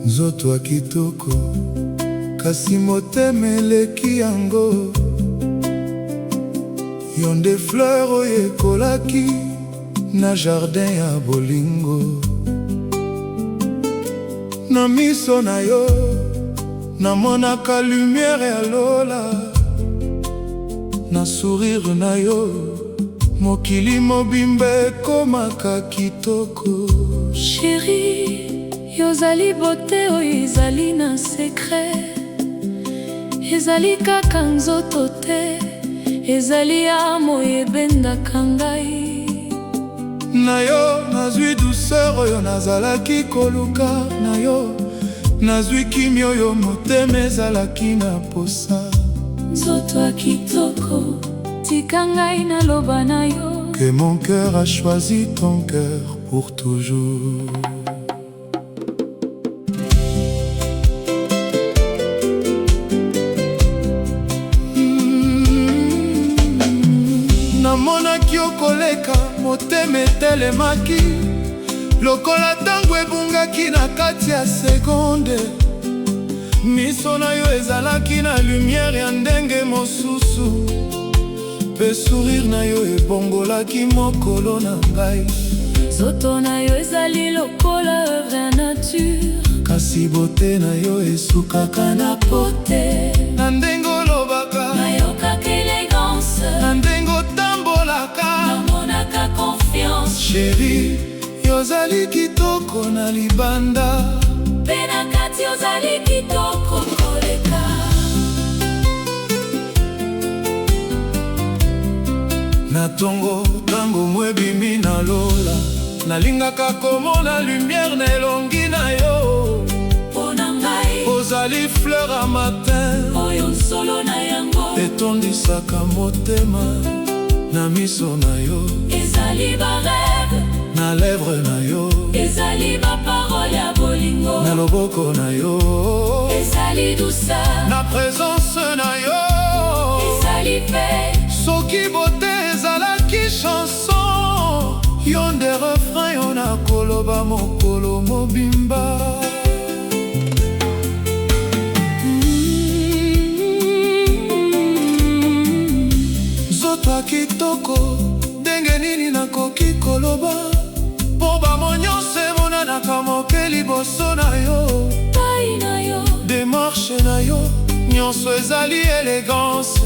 Nzoto ya kitoko kasi motema eleki yango. Yo nde fleur oyo ekolaki na jardin ya bolingo. Na miso na yo namonaka lumière ya lola. Na sourire na yo mokili mobimba ekomaka kitoko. Chérie, yozali beauté oyo ezali na secret. Ezali kaka nzoto te, ezali âme oyo ebendaka ngai. Na yo nazwi douceur oyo nazalaki koluka. Na yo nazwi kimia oyo motema ezalaki na posa. Nzoto ya kitoko, tika ngai naloba na yo. Que mon cœur a choisi ton cœur pour toujours. Namonaki yo koleka, motema etelemaki lokola ntango ebungaki na kati ya seconde. Miso na yo ezalaki na lumière ya ndenge mosusu, mpe sourire na yo ebongolaki mokolo na ngai. Nzoto na yo ezali lokola œuvre ya nature. Kasi beauté na yo esukaka na pote. Na ndenge olobaka, nayokaka élégance. Na ndenge otambolaka, namonaka confiance. Chérie, yozali kitoko na libanda, mpe na kati ozali kitoko koleka. Na ntongo, ntango moi ebimi na lola, nalingaka komona lumière na elongi na yo. Mpo na ngai, ozali fleur ya matin oyo nsolo na yango etondisaka motema. Na miso na yo ezali ba rêve. Na lèvre na yo ezali ba parole ya bolingo. Na loboko na yo ezali douceur. Na présence na yo ezali paix. Soki beauté ezalaki chanson, yo nde refrain yo nakoloba mokolo mobimba. Nzoto ya kitoko, ndenge nini nakoki koloba mpo bamo nyonso emonanaka moke liboso na yo? Tai na yo, démarche na yo nyonso ezali élégance,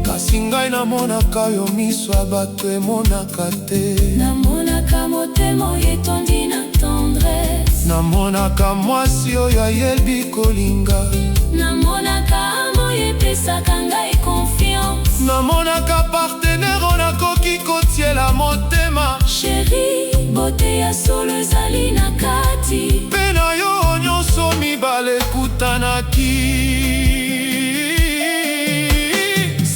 kasi ngai namonaka yo miso ya bato emonaka te. Namonaka motema oyo etondi na tendresse. Namonaka mwasi oyo ayebi kolinga. Namonaka âme oyo epesaka ngai confiance. Namonaka partenaire oyo nakoki kotiela motema. Chérie, beauté ya solo ezali na kati. Mpe na yo nyonso mibale ekutanaki.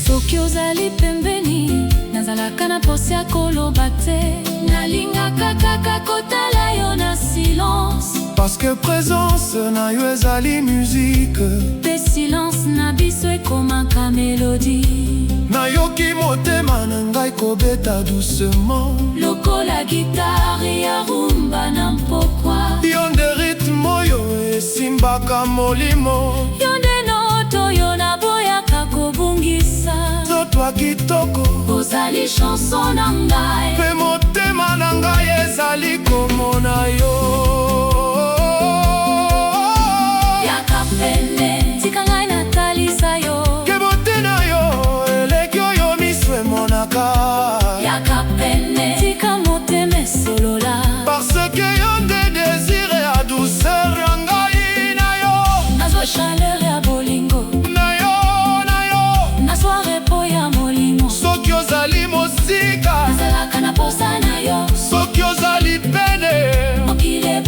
Soki ozali pembeni, nazalaka na posa ya koloba te. Nalingaka kaka kotala yo na silence. Parce que présence na yo ezali musique. Mpe silence na biso ekomaka mélodie. Nayoki motema na ngai kobeta doucement lokola guitare ya rumba na mpokwa. Yo nde rythme oyo esimbaka molimo. Yo nde note oyo naboyaka kobungisa. Nzoto ya kitoko, ozali chanson na ngai. Mpe motema na ngai ezali komona yo. Yaka pene, tika ngai natalisa yo. Ke beauté na yo eleki oyo miso emonaka. Yaka pene, tika motema esolola. Parce que yo nde désir ya douceur ya ngai na yo. Nazwa chaleur ya bolingo. Na yo, na yo. Nazwa repos ya molimo. Soki ozali mosika, nazalaka na posa na yo. Soki ozali pene, mokili.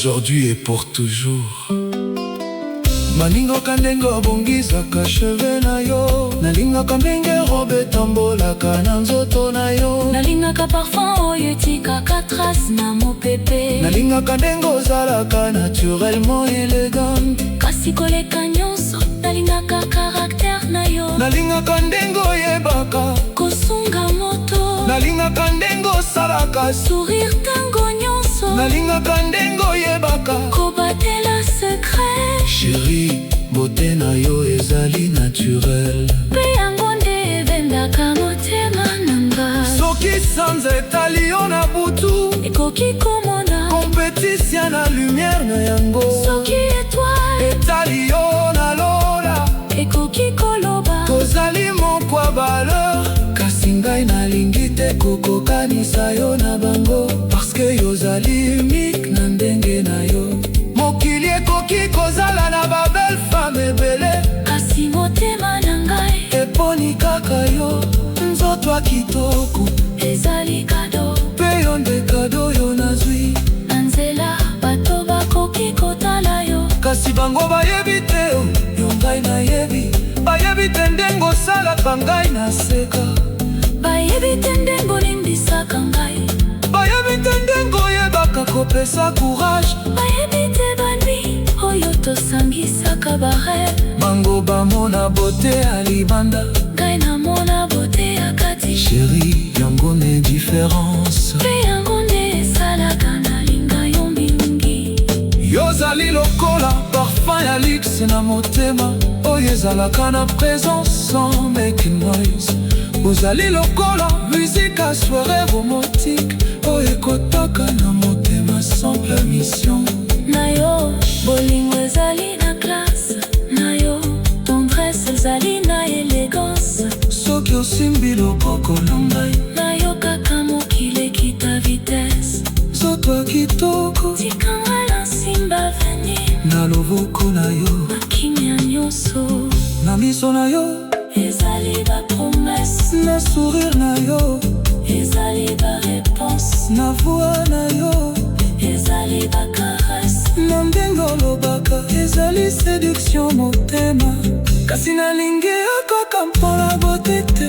Aujourd'hui et pour toujours. Nalingaka ndenge obongisaka cheveux na yo. Nalingaka ndenge robe etambolaka na nzoto na yo. Nalingaka parfum oyo etikaka trace na mopepe. Nalingaka ndenge ozalaka naturellement élégante. Kasi koleka nyonso, nalingaka caractère na yo. Nalingaka ndenge oyebaka kosunga moto. Nalingaka ndenge osalaka sourire ntango nyonso. Nalingaka ndenge oyebaka kobatela secret. Chéri, beauté na yo ezali naturel. Mpe yango nde ebendaka motema na nga. Soki sanza etali yo na butu, ekoki komona compétition na lumière na yango. Soki étoile etali yo na lola, ekoki koloba tozali moko ya valeur. Kasi ngai nalingi te kokokanisa yo na bango, parce que yozali unique na ndenge na yo. Mokili ekoki kozala na ba belles femmes ebele, kasi motema na ngai eponi kaka yo. Nzoto ya kitoko ezali cadeau, mpe yo nde cadeau yo nazwi. Na nzela bato bakoki kotala yo, kasi bango bayebi te yo ngai nayebi. Bayebi te ndenge osalaka ngai naseka. Bayebi te ndenge olimbisaka ngai. Bayebi te ndenge oyebaka kopesa courage. Bayebi te ba nuits oyo tosangisaka ba rêves. Bango bamona beauté ya libanda, ngai namona beauté ya kati. Chéri, yango nde différence. Mpe yango nde esalaka nalinga yo mingi. Yozali lokola parfum ya luxe na motema oyo ezalaka na présence sans make noise. Ozali lokola musique ya soirée romantique oyo ekotaka na motema sans permission. Na yo bolingo ezali na classe, na yo tendresse ezali na élégance. Soki osimbi loboko na ngai, nayokaka mokili ekita vitesse. Nzoto ya kitoko, tika ngai nasimba avenir na loboko na yo, na kimia nyonso. Na miso na yo ezali ba promesses, na sourire na yo ezali ba réponses, na voix na yo ezali ba caresses, na ndenge olobaka ezali séduction motema. Kasi nalingi yo kaka mpona beauté te.